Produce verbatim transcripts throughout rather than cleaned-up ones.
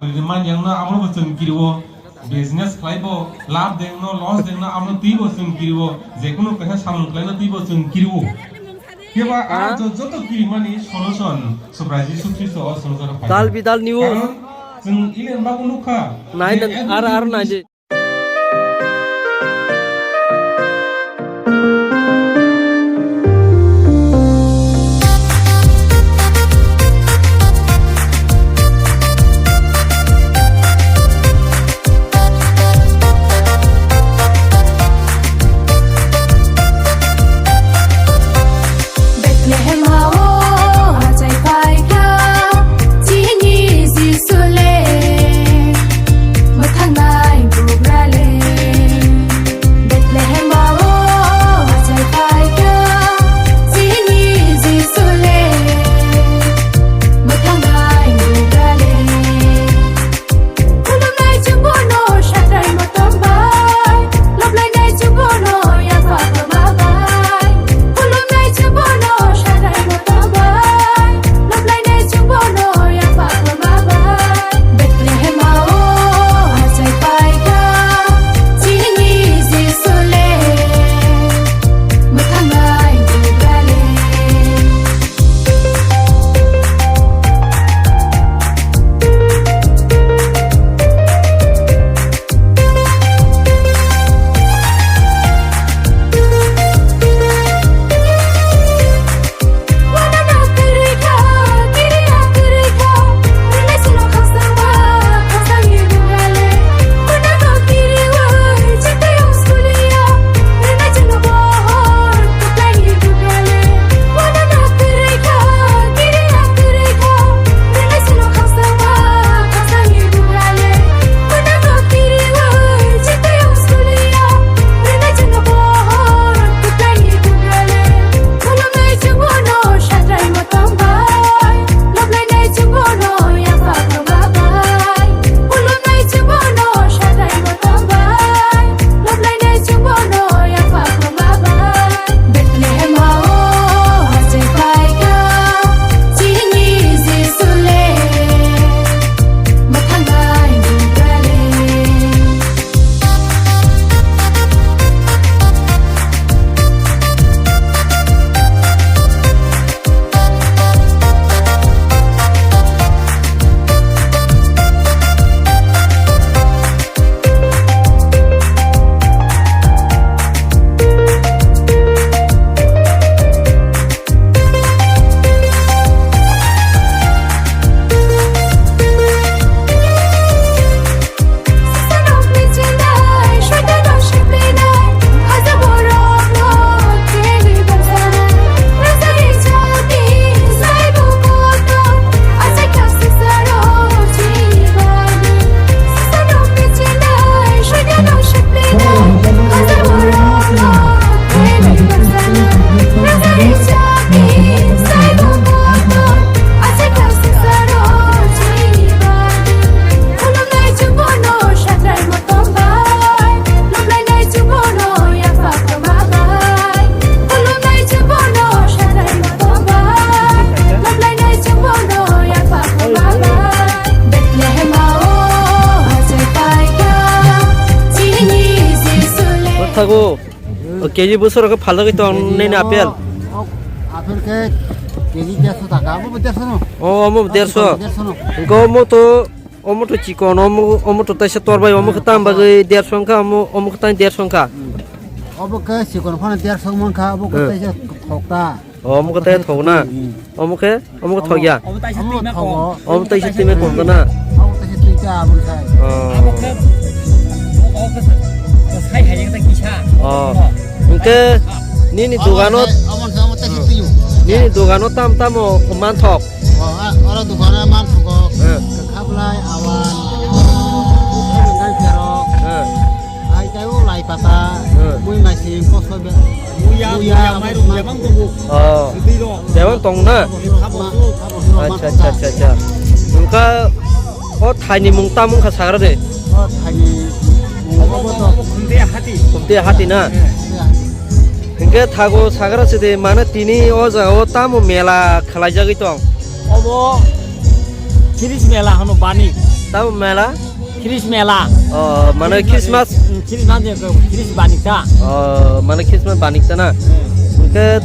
Manyangno abono bo chwng kiriwo, business khlaibo, lab dengno, loss dengno, abono twibo chwng kiriwo, jekunu kaisa samung khlaino twibo chwng kiriwo. Keba ah jo-, joto kirimani solution Subrai Jisu Khristo o solution phai. Dal bidal niwo. Karon chwng ilen bago nukha. Nai je nai, ek ar, ar nai je. Bethlehem hao achai phaikha chini Jisu le, mwthangnai bugra le. Bethlehem hao achai phaikha chini Jisu le, mwthangnai bugra le. Khulumnai chwng bono sathai motom bai, loblainai chwng bono yapha kwma bai. Khulumnai chwng bono sathai motom bai, loblainai chwng bono yapha kwma bai. Bethlehem hao achai phaikha chini Jisu le, mwthangnai bugra le. Thago, o K G bwswk rok phalagwi tong nini apel? Apel khe K G derso taka, abo bo derso no. O, omo derso. Derso no. Go mo to Omo to chikon, omo, omo to taisa torbai, omo khe tam bagwi derso wngkha, omo, omo khe tang derso wngkha. Hmm. Obo khe chikon phano derso wngkha, obo khe hmm taisa thokta. O, omo khe tai thok na? Hmm. Omo khe, omo khe thok ya? Omo taisa omo twima thok kom. O. Omo taisa twima kom na? Omo taisa twita aboni sai. O. Omo khe, omo khe sai hai yang ta kisa. O. Hwnkhe nini dogano, omo khe, omo khe, omo taisa twi. Nini dogano tam tamo manthok? O, a, oro dukana man sugo. Eh. Kwkha bwlai, awan, bwkhak rwngkang kerok. Eh. Hai tei o lai pata, eh, mui maising, kosoi be-, muya, muya, muya, mairum bebang tongo. Oh. Twi rok. Bebang tong na? Khabor ma, khabor ma. Acha, acha, acha, acha. Nungka o thaini mung tam wngkha sagra de. O thaini mung obo to. Obo khumte hati. Khumte hati na? Eh. Khumte hati. Hingke thago sagra sidi mane tini o jaga o tamo mela khlaijagwi tong. Obo Kiris mela hano bani. Tamo mela? Chris mela. Oh, mane Christmas. Hmm, Christmas ni, Chris banikta. Oh, mane Christmas banikta na. Hmm. Hwnkhe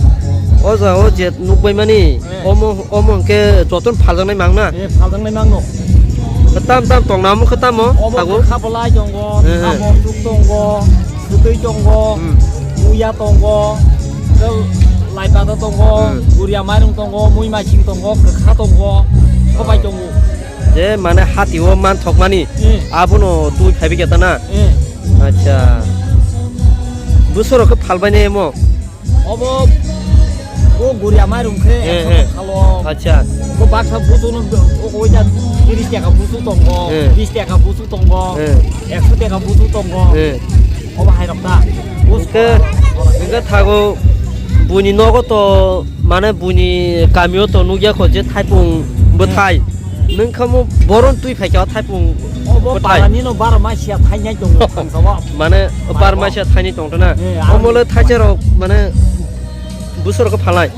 o jaga o je nukbai mani, Hmm. omo, omo hwnkhe jotono phaljaknai mang na? Eh, phaljaknai mang no. Tam tam tongna omo khe tamo? Omo thago? Khe khabolai tongo, Eh, eh. Samung tuk tongo, swtwi tongo, Hmm. muya tongo, tei laibata tongo, Hmm. guria mairung tongo, mui maising tongo, kwkha tongo, sobai tongo. Je mane hati o man thokmani, Eh. Abono twi phaibi keta na? Eh. Acha. Busoro khe phalbai ne emo? Obo, bo guria mairung khe Eh, ekso eh. Thalo. Acha. Bo baksa busu no, o, o, oja tiris taka busu tongo, Eh. Bis taka busu tongo, Eh. Ekso taka busu tongo. Eh. Obo hai rok ta. Hwnkhe, hwnkhe thago buini nogo to, mane buini kamio to nukya kho je thaipung bwthai. Nwng kha mo boron twi phaikha o thaipung Obo bwthai. Parani no bar masia thainai tongo thangsa o. Mane bar masia thainai tongtona. Eh, ang Omole thaisa rok mane busor khe phalai.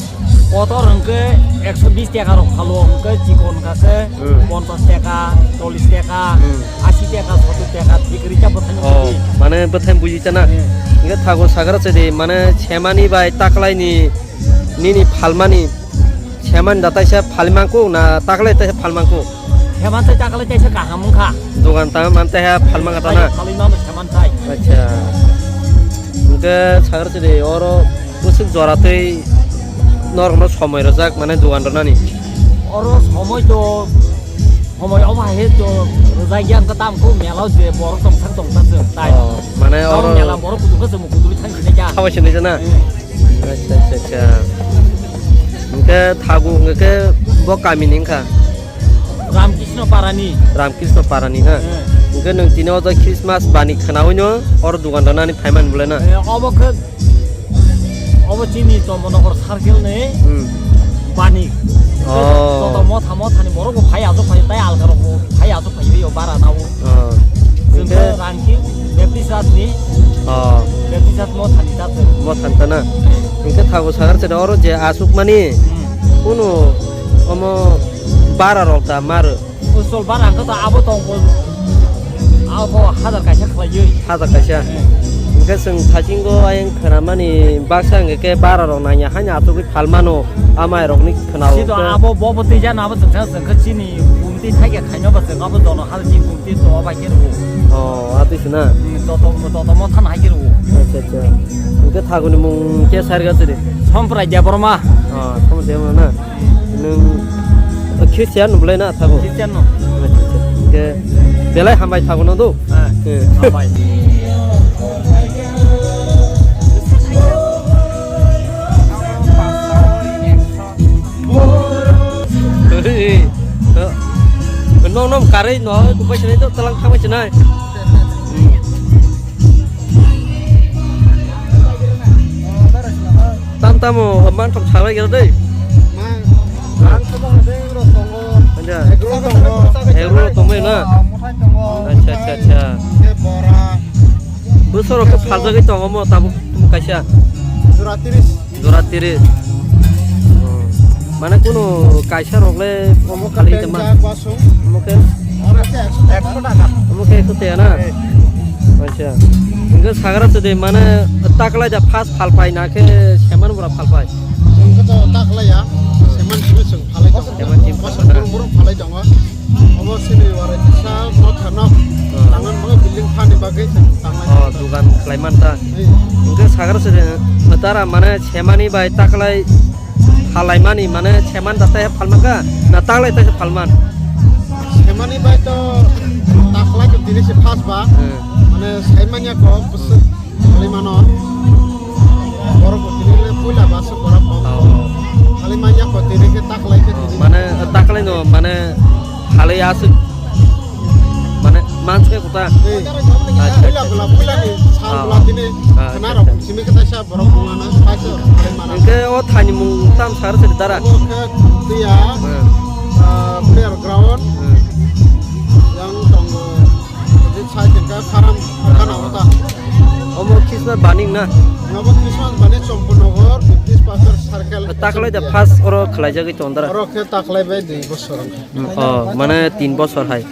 Kotor hwnkhe ekso bis taka rok phalo hwnkhe chikon kha khe Hmm. ponchas taka, chollish taka, Hmm. asi taka, sottor taka, thik ri cha bwthai Oh, nungwi. Mane bwthai buji chana. Hmm. Hwnkhe thago sagra chedi mane semani bai taklaini nini phalmani semani da taisa phalmangkuk na taklai taisa phalmangkuk? Heman tei taklai taisa kaham wngkha. Dogan tang man taiha phalmang kha ta na? Phalwi mano heman tai. Acha. Hwnkhe sagra chedi oro bwswk jora tei norokno somoi rwjak mane dogan rwnani? Oro somoi to, somoi omo hai to rwjak ya wngkha tamo khe mela o je borok tongthak tongthak se tai. Oh, mane oro mela borok kutung khe chwng kutung thang sinai kha. Thangbai sinai kha na? Eh. Acha, acha, acha. Hwnkhe thago hwnkhe bo kamini wngkha? Ramkrishna Parani. Ramkrishna Parani na? Eh. Hwnkhe nwng tini o jaga Christmas bani khwnawi no oro dogan rwnani phaimani bolai na? Eh, obo khe, obo chini Chombonogar circle ni Hmm. bani. Oh. Joto motha mothani borok bo phai aswk phai tai alga rok bo phai aswk phai o bara na o. Ah. Hwnkhe Chwngkhe Rangki Baptist Church ni, ah, Baptist Church mo thani ta se. Mo thani ta na? Hwnkhe thago sagar se oro je aswk mani, Hmm. Kunu omo bara rok da mar. Usol bara hwnkhe to abo tong ko. Abo to hajar kaisa khlaiwi. Hajar kaisa. Hmm. Hwnkhe chwng thachingo ayang khwnamani baksa hwnkhe bara rok nangya haino aswk. Phalmano, amai rokni khwnao Sito khe. Abo bo bo twijano abo chwngsa chwngkhe chini bumti thaikhe khaima ba chwng abo jono hal ni bumti to bai khe rwo. Oh, atwi sina. Hmm, toto toto mo than hai khe rwo. Acha, acha. Hwnkhe thaguni mung khe sarga chiri. Somprai Debbarma. Oh, Somprai Debbarma na. Nwng Christian no bolai na thago? Christian no. Acha, acha. Hwnkhe belai hambai thago no do. Eh, eh. Hambai. Nong nong karwi no, kubai sinai to talang thangbai sinai. Tam tamo, man thok salai gero dei. Mang, mang tamo de ro tongo. Acha. Egro tongo. Egro tongbai na? Muthai tongo. Acha, acha, acha. Ke bora. Busoro khe phaljagwi tongo mo tabuk kaisa. Jora tiris. Jora tiris. Oh. Mane kunu kaisa rok le omo khalai tama. Penjak wasung. Omo khe? Omo khe ekso taka. Omo khe ekso taka na? Eh. Acha. Hwnkhe sagra chedi mane taklai da first phalpai na khe seman bura phalpai? Hwnkhe to taklai ya. Seman simi chwng phalai tongo. Seman simi phalai na? Bosor brum brum phalai tongo. Obo sini warai kisa motha nok. Ah. Tangan mano building phani bagwi se tanglai. Oh, dogan khlai man ta. Eh. Hwnkhe sagra se dara mane semani bai taklai phalai mani mane seman da tai phalman kha na taklai tai phalman? Semani bai to taklai to tini se first ba. Eh. Mane saimanya ko bwswk Khalimano borok bo tini le puila ba aswk borok kok. Oh. Khalimanya ko tini khe taklai khe tini. Mane taklai no mane halai aswk mane manske kuta. Ei. Acha, puila acha. Bwla puila ni sal Ah. Bwla tini Ah, khna acha, rok acha. Simi khe taisa borok bungana paisa khalimana. Hwnkhe o thani mung tam sar se dara. Obo khe twiya, Hmm. Ah, player ground. Hmm. Yang tongo. Side hwnkhe Faram Kana ota. Omo Christmas baning na? Omo Christmas bani Chomponogor, Baptist Pastor Circle. Taklai da first oro khlaijagwi tongdara. Oro khe taklai bai dui bosor wngkha. Hmm, oh, mane tin bosor hai.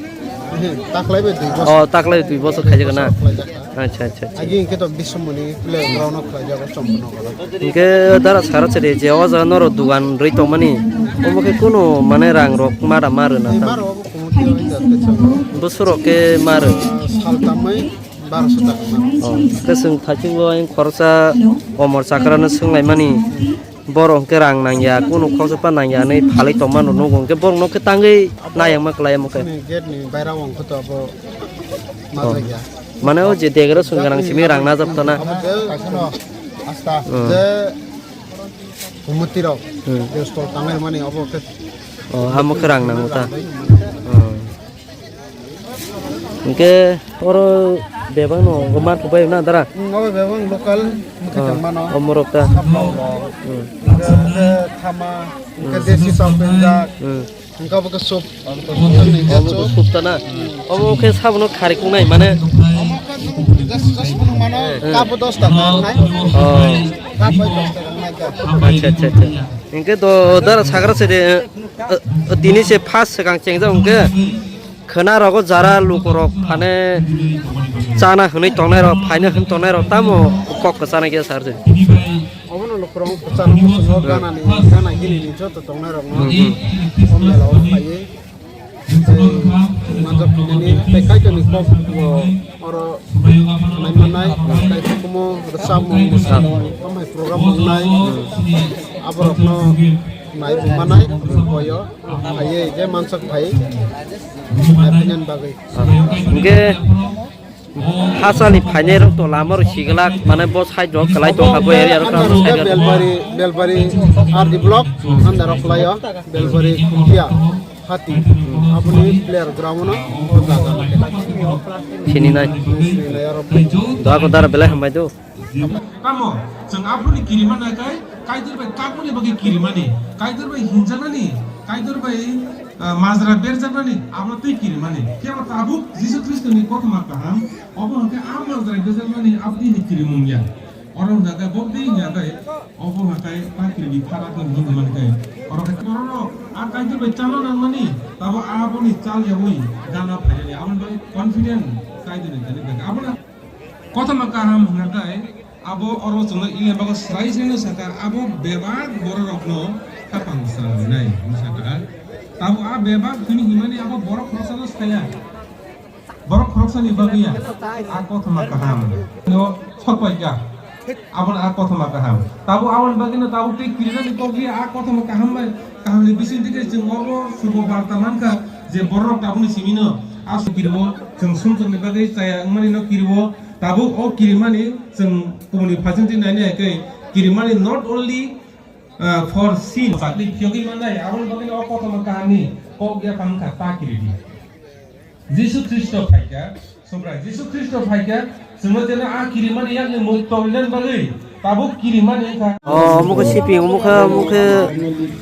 Taklai bai dui bosor. Oh, taklai dui bosor khaijak na? Khlaijak kha. Acha, acha, acha. Agi hwnkhe to Biswamoni playground o khlaijak o Chomponogoro. Hwnkhe dara sara chari je o jaga norok dugan rwi tongmani, omo khe kunu mane rang rok mada ma rwna ta? Maro obo committee o hwnjak khe chwng. Bosor rok khe ma rw? Sal tamwi barosho taka ma. Oh, hwnkhe chwng thaichungo ayang khoroksa Omor Chakrano swnglaimani. Borok hwnkhe rang nangya, kunu khoroksa pa nangya hinwi phalwi tongmano nugo, hwnkhe borokno khe tangwi nayangma kwlai omo khe. Gate ni baira o hwnkhe to abo. Oh. Majak ya. Mane o je degero song ganang simi rang najak tana. Abo je, asta, hmm, je committee rok, hmm, je stall tangwi mani abo khe. Oh, amo khe rang nango ta. Hmm. Hwnkhe oro bebak no hwnkhe ma thupai na dara? Hmm, obo bebak local mwkhwtwng mano. Oh, omorok ta. Saplao rok. Hmm. Hwnkhe, hwnkhe thama, hwnkhe, hmm, desi tong penjak. Hmm. Hwnkhe obo khe soup. Obo khe soup ta na? Obo khe sabono khari kungnai mane? Obo khe just, just phunuk mano, hmm, cup o dos taka wngnai. Oh. Cup bai dos taka wngnai ta. Acha, acha, acha. Hwnkhe do dara sagra se de, eh, eh, tini se first swkang chengjak hwnkhe. Khwna rogo jara lukurok phane chana hwnwi tongnairok, phaina hwnwi tongnairok tamo kok kwchana khe sar se. Obono lukurok kwchana muchungo ganani, gana ginini joto tongnairokno, hmm, hmm, o mela o phaiwi tei manjak philini tei Kaitorni kok bo oro naimanai, tei hukumu rwchapmung, mwsamung, tamhai program wngnai, aborokno naiwi manai, boyo. Phaiwi je mansak phai, naiphainan bagwi. Hwnkhe hachal ni phainai rok to lama rok siglak, mane bo side rok kwlai tongkha, bo area rok kwlai side rok. Belbari, Belbari R D block, under rok kwlaio, Belbari Khumphia, Hati, aboni player ground no, o jaga. Sini nai. Sini nai aro. Doa ko dara belai hambai do. Tamo, chwng aphuruni kirimani khe Kaitor bai kakmani bagwi kirimani, Kaitor bai hinjaknani, Kaitor bai, ah, majra berjaknani, abo twi kirimani. Kebo tabuk Jisu Khristoni kothoma kaham, obo hwnkhe a majra berjaknani aboni hai kirimung ya. Oro hwnkha khe bo twi hwnkha khe, obo hwnkha khe ta kirimi phara khe hinwi mani khe. Oro khe borok a Kaitor bai chana nangmani, tabo aboni chal yaui gana phainani, aboni bagwi confident Kaitorni thani bagwi. Abono Kothoma kaham hwnkha khe abo oro chwngno Eliya bago swrai swraino sakha, abo bebak bororokno khapang swnamnai hwnwi sakha. Tamo a bebak hwnwi himani abo borok khoroksano saya. Borok khoroksani bagwi ya. A kothoma kaham no sokpaikha. Abono a kothoma kaham. Tabo aboni bagwino tabuk tei kirinani kok ya a kothoma kaham bai kahamni bisingtwi khe chwng obo subo barta mankha je bororok tabukni simino a sukirwo chwng sumsokni bagwi chaya wngmani no kirwo. Tabuk o kirimani chwng kubuni phaisingtwi nainai khe kirimani not only, uh, for sin. Chakli phiyogwi manai, aboni bagwino o kothoma kahamni kok yaphang wngkha ta kiridi. Jisu Khristo phaikha, Subrai Jisu Khristo phaikha, chwngno jeno a kirimani yakni muk tongwinani bagwi tabuk kirimani wngkha. Oh, omo khe siping, omo khe, omo khe,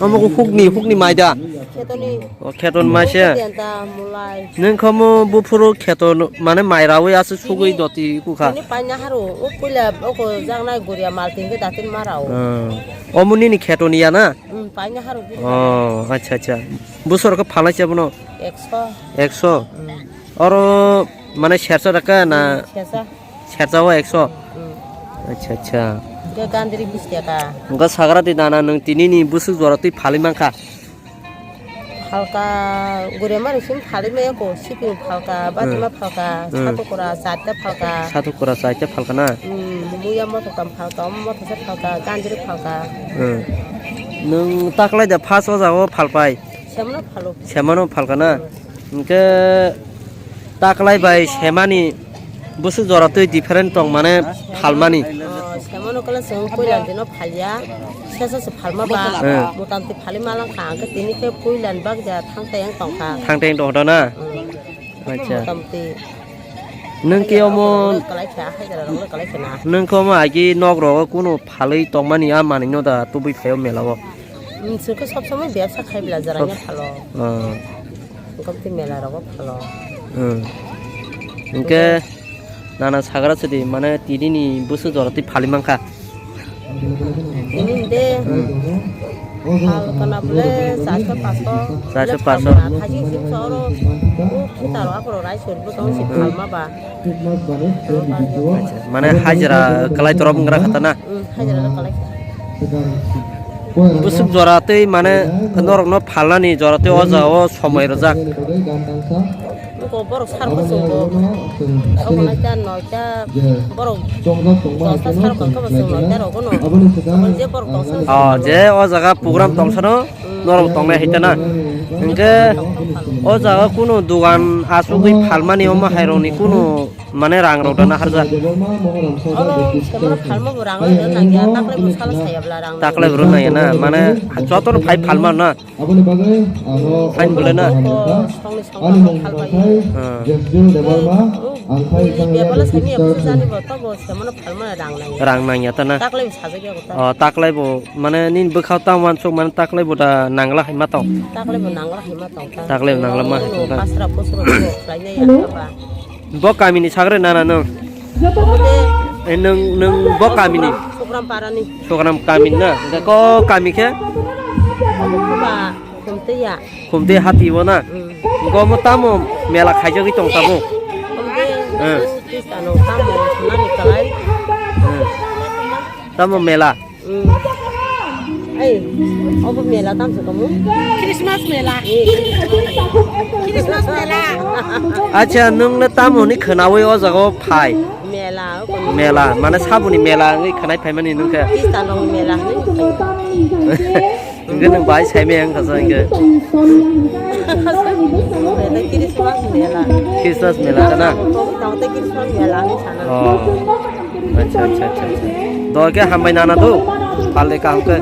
omo khe hukni, hukni maida. Khetoni. O kheton mai se. Khetoni ta mulai. Nwng khomo buphuru kheton mane mai raui aswk sugui doti kukha. Tini paina haru, o puila oko jaknai guria mal tingkhe datin ma rao. Ah. Omo nini khetoni ya na? Hmm, paina haru buphuru. Oh, acha, acha. Busor khe phalai se bono? Ekso. Ekso? Hmm. Oro mane sersa raka na? Hmm, sersa. Sersa o ekso? Hmm. Acha, acha. Ge gandri bis taka. Wngkha sagra twi dana nwng tini ni busuk jora twi phalwi mankha. Phalka, gure mani sim phalwi maya ko, siping phalka, hmm, bajima phalka, hmm, satukura, chaita phalka. Satukura, chaita phalka na? Hmm, muya moto kam phalka, omo moto se phalka, gandri phalka. Hmm. Nwng taklai da first o jaga o phalpai? Semano phalo. Semano phalka na? Hmm. Hwnkhe taklai bai semani busuk jora twi different tong mane phalmani. Oh, semano kala chwng puila dino phalya, sesa se phalma ba, hmm, motamti phalwi malang kha, hwnkhe tini khe puila ni bak ja thang tayang tong kha. Thang tayang tong kha na? Hmm. Acha. Motamti. Nwng khe omo, kalai kha, hai jora rok kalai kha na. Nwng khe omo agi nok rogo kunu phalwi tongmani a manwi no da tubui phaio mela o. Hmm, chwng khe sob somoi bebsa khai bela jora nya phalo. Ah. Gomti mela rogo phalo. Hmm. Hwnkhe nana sagra sidi mane tini ni busu jora twi phali mankha. Tini de. Hmm. Pal kana bole charso paso. Charso paso. Thaji sim soro. O kitaro apro rai sur bu tong si phalma ba. Mane hajira kalai torop ngra khatana. Hmm, hajira kalai. Busuk jora tei mane norokno phalnani jora tei o jaga o somoi rwjak. Ko borok sar ko chwng ko. Obo nai ta noi ta borok. Dosta sar ko ko chwng noi ta rogo no. Obo je borok dosta. Oh, je o jaga program tong sano norok tongnai hai ta na. Hingke o jaga kunu dogan asugwi phalmani omo hai rokni kunu mane rang rok da na harjak. Oro semana phalma bo rang rok nang ya, taklai bo sala saya bla rang. Taklai bo rok nang ya na, mane joto no phai phalma na. Aboni bagwi aro Phain bole na. Songni songni phalbai. Jesdil Debbarma, ang khai Bebala sani abu jani bo to bo semana phalma rang nang ya. Rang nang ya ta na. Taklai bo sajak ya ko ta. Oh, taklai bo mane nini bwkha tang wansuk mane taklai bo da nangla hai ma tong. Taklai bo nangla hai ma tong ta. Taklai bo nangla ma hai tong ta. Pasra posro bo khlai nai ya ba. Bo kamini sagre nana nwng? Eh, nwng, nwng bo kamini? Sukram parani. Sukram kamini na? Hingke ko kami khe? Ba, Khumtei ya. Khumtei hati bo na? Mm. Hingke omo tamo mela khaijagwi tong tamo? Khumtei, Eh. Tamo, tamo, nani kalai. Eh. Tamo mela? Mm. Ai, obo mela tamsa kamu? Christmas mela. Eh, Christmas mela. Acha, nwng le tamo ni khwnawi o jaga o phai? Mela, o kono. Mela, mane saboni mela wngwi khwnai phaimani nwng khe? Khristanrokni mela hinwi phai. Hwnkhe nwng bai saimaya wngkha sa hwnkhe. Mela, Christmas mela. Christmas mela ta na? Tamo tei Christmas mela hinwi sana. Oh. Acha, acha, acha, acha. Dol khe hambai nana do. Pal de kaham khe.